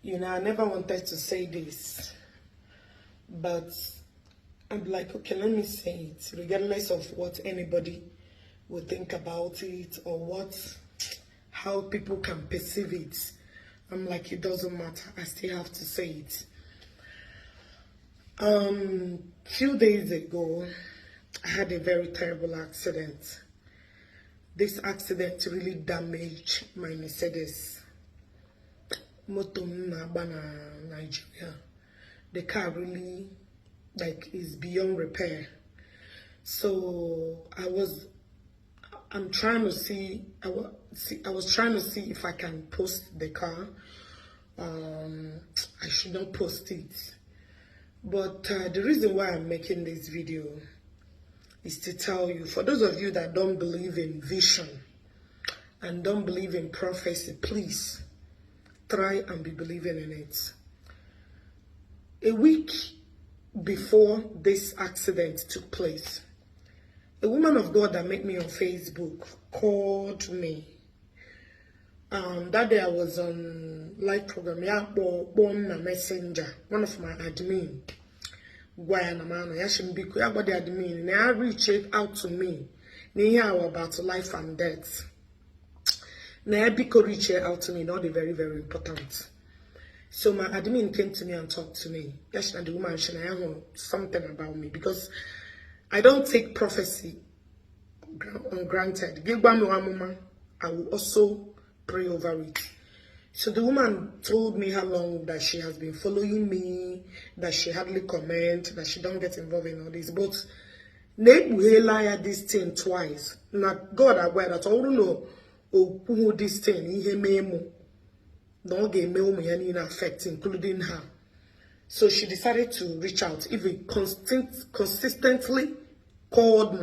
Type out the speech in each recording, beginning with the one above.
You know, I never wanted to say this, but I'm like, okay, let me say it, regardless of what anybody would think about it or how people can perceive it. I'm like, it doesn't matter. I still have to say it. Few days ago, I had a very terrible accident. This accident really damaged my Mercedes. Moto na Nigeria. The car really is beyond repair. So I was trying to see. I was trying to see if I can post the car. I should not post it. But the reason why I'm making this video is to tell you, for those of you that don't believe in vision and don't believe in prophecy, please try and be believing in it. A week before this accident took place, a woman of God that met me on Facebook called me. That day I was on live program. Yeah, born a messenger, one of my admin. The admin. Now reached out to me. Now about life and death. Now Biko reached out to me. Not very, very important. So my admin came to me and talked to me. Yes, and the woman she know something about me because I don't take prophecy on granted. I will also pray over it. So the woman told me how long that she has been following me, that she hardly comment, that she don't get involved in all this. But liar this thing twice. Not God aware that I don't know who this thing he memo. Don't get me in effect, including her. So she decided to reach out. Even consistently called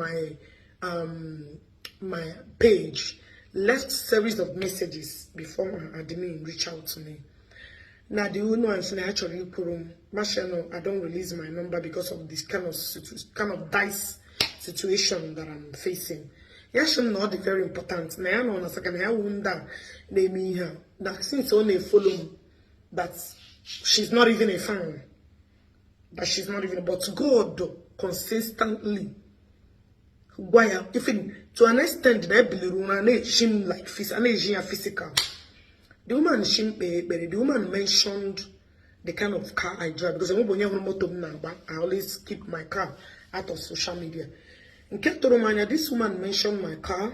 my page, left series of messages before my admin reach out to me. Now the owner and actually I don't release my number because of this kind of dice situation that I'm facing. Yes, not very important. Now I know second I wonder name her. That since only follow that she's not even a fan. But she's not even, but God consistently. Why? Even to an extent, they believe she like physical. The woman mentioned the kind of car I drive because I always keep my car out of social media. In Cape Romania, this woman mentioned my car,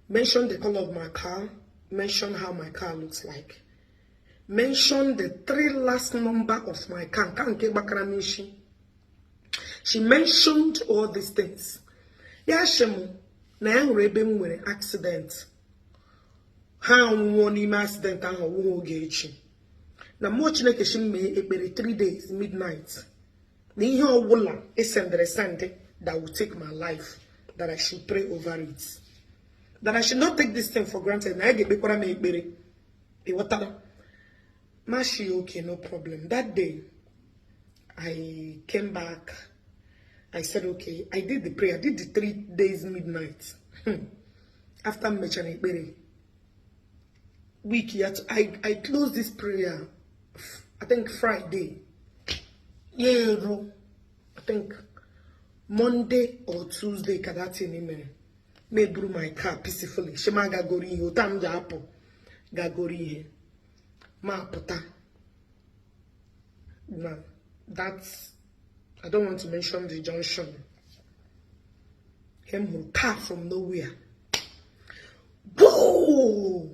mentioned the color of my car, mentioned how my car looks like. Mentioned the 3 last number of my car. She mentioned all these things. Yeah, na enwere with accident. How one accident and Ogechi. Na much like she made 3 days midnight. Ni ihe obula esendere that will take my life. That I should pray over it. That I should not take this thing for granted. Na ege bekora me ekpere. E watara. Mashi, okay, no problem. That day, I came back. I said, okay, I did the prayer. I did the 3 days midnight. After mentioning week yet, I closed this prayer, I think Friday. Yeah, I think Monday or Tuesday, kadati nime. Me brew my car peacefully. Shema gagori utam japo gagori. Ma puta. Now, that's, I don't want to mention the junction. Him who car from nowhere. Whoa!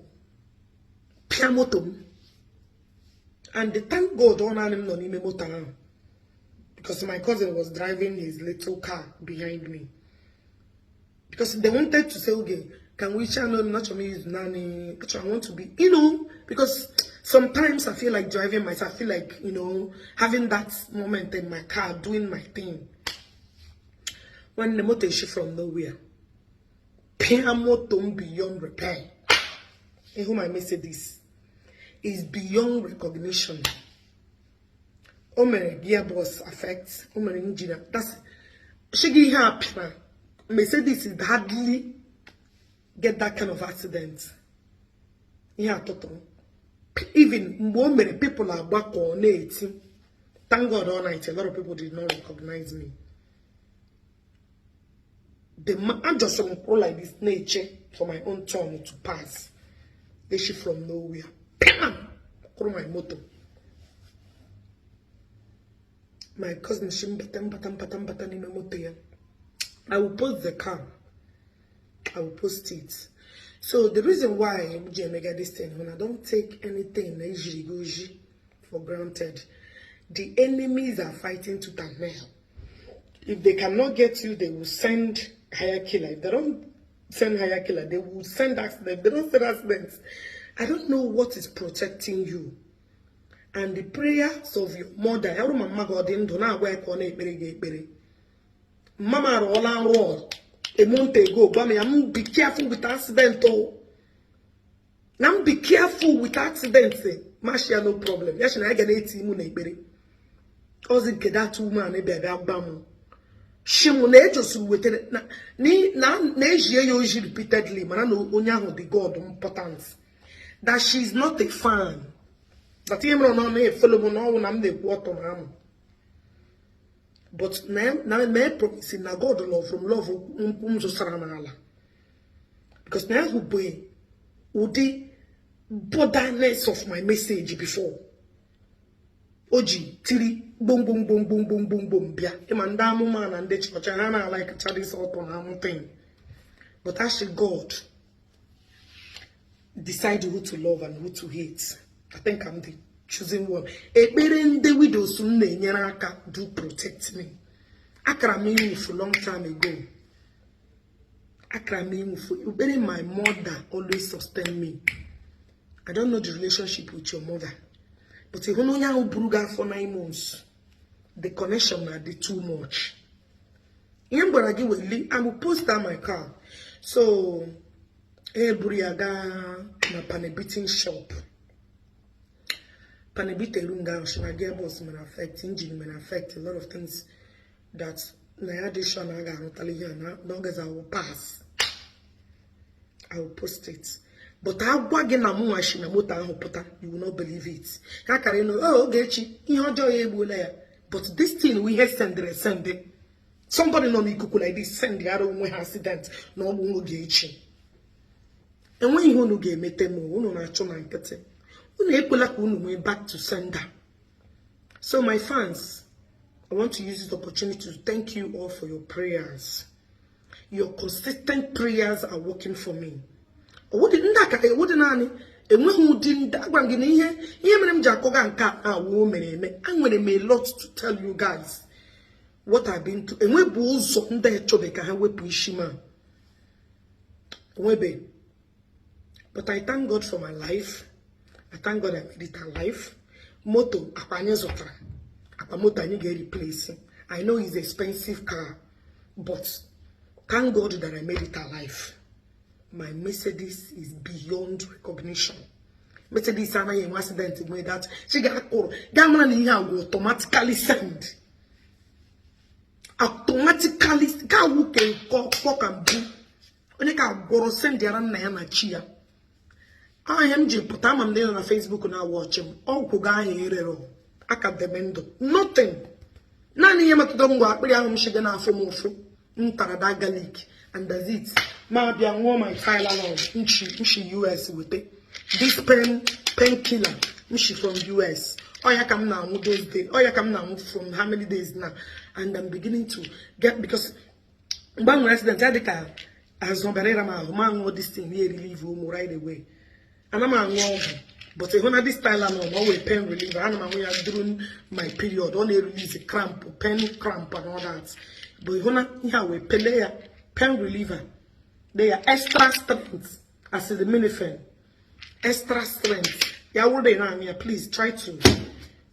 Piamotum. And the thank God on him no nime motor. Because my cousin was driving his little car behind me. Because they wanted to say, okay, can we channel not me is nanny? I want to be, because sometimes I feel like driving myself. I feel like, having that moment in my car, doing my thing. When the motor is from nowhere, motor beyond repair. And whom I may say this is beyond recognition. Omere gearbox affects omere engine. That's she get happy. May say this is hardly get that kind of accident. Even when people are back on 18, thank God all night, a lot of people did not recognize me. I'm just from like this nature for my own turn to pass. They shit from nowhere. Bam! My motor. My cousin I will post the car. I will post it. So the reason why I'm mega this thing, when I don't take anything for granted, the enemies are fighting to and nail. If they cannot get you, they will send higher killer. If they don't send higher killer, they will send accidents. They don't send accidents. I don't know what is protecting you. And the prayers of your mother, every mama God in do not work on it. Mama roll and roll. A month ago, I'm be careful with accident. Now be careful with accidents. Masha no problem. Yes, I get 18 money. Ozi get that woman a baby abamu. She will just with it. Na usually repeatedly, man, I know onya the God importance. That she's not a fan. That him no me follow me no na me water am. But now me promise na God love from love so saranala. Because now who boy udi borderness of my message before. Oji tiri boom boom boom boom boom boom boom bia. Emanda man and the church and I like Charlie's auto and thing. But actually God decide who to love and who to hate. I think I'm the choosing one. The widows do protect me. Akra me for a long time ago. Akra me for my mother always sustain me. I don't know the relationship with your mother. But if you know how bruga for 9 months, the connection are too much. I will post down my car. So Buriaga na panebiting shop. Panebite runga shina gearbox man affect, engine man affect a lot of things that na addition I got not long as I will pass. I will post it. But I wagin na mu machine motor ahopota, you will not believe it. Kakare no Ogechi but this thing we have send it. Somebody no me kuku like this send the other one accident no Ogechi. And when you want to get metemo, you know na nkete. You back to sender. So my fans, I want to use this opportunity to thank you all for your prayers. Your consistent prayers are working for me. What did Nani? And when who didn't that one in here, I'm woman, I'm going to make lots to tell you guys what I've been to. And we bulls on there to make a weapon shima. But I thank God for my life. I thank God I made it alive. Moto, Apanyazotra. Apamoto, I need to replace him. I know it's an expensive car, but thank God that I made it alive. My Mercedes is beyond recognition. Mercedes is an accident in that she got all. That man here will automatically send. Automatically, car who can fuck and do. When you can go send the other chia. I am but I'm there on Facebook now watching. Oh, guy here. Academendo. Nothing. Nani yama to don't work, but I'm shaking off from Mofu. Ntarada garlic. And that's it. Ma be a woman file alone. Nchi US with it. This painkiller. Nchi from US. Oh, ya come now, those days. Oh, ya come now from how many days now? And I'm beginning to get because one resident Adika has no barrier man all this thing here relieve home right away. And I'm a but when I this style alone, always pain reliever. And I'm during my period, only release a cramp, pain cramp and all that. But when I have a pain reliever, they are extra strength as the minifan. Extra strength. Yeah, what they know here, please try to.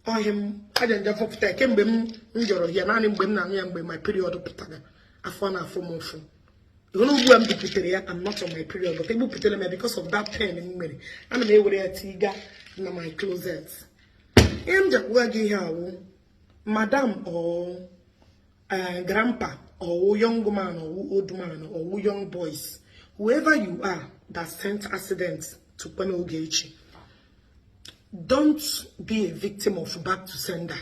Oh, him, I didn't have to take him, my period. I found out from Mofu. You know who I'm I'm not on my period, but people tell me because of that pain in me. I'm a way tiga in my closet. I'm just working here, madam or grandpa or young man or old man or young boys, whoever you are that sent accidents to Kwame Ogechi. Don't be a victim of back to sender.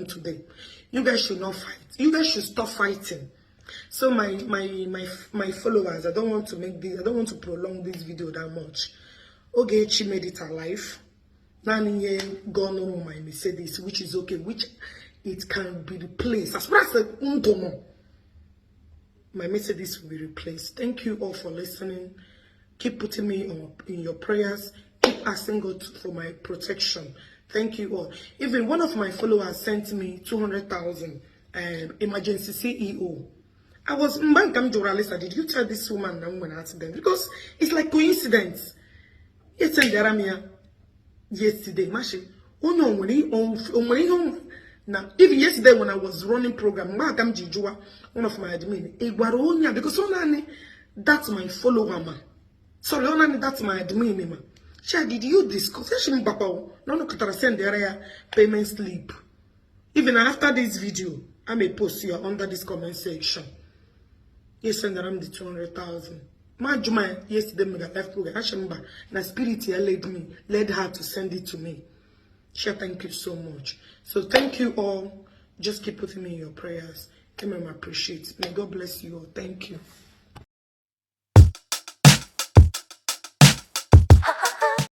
Today. You guys should not fight. You guys should stop fighting. So my followers, I don't want to prolong this video that much. Ogechi made it alive. Nani gone on my Mercedes, which is okay, which it can be replaced. As far as my Mercedes will be replaced. Thank you all for listening. Keep putting me in your prayers. Keep asking God for my protection. Thank you all. Even one of my followers sent me 200,000 emergency CEO. I was did you tell this woman that woman accident? Because it's like coincidence. It's in Daramia yesterday. Now, even yesterday when I was running program, one of my admin, because that's my follower. Sorry, that's my admin. Did you discuss? No, send the area payment slip. Even after this video, I may post you under this comment section. Yes, send around the 200,000. My Juma yesterday made a live program. Ashamba, na spirit here led her to send it to me. Thank you so much. So thank you all. Just keep putting me in your prayers. I appreciate it. May God bless you all. Thank you.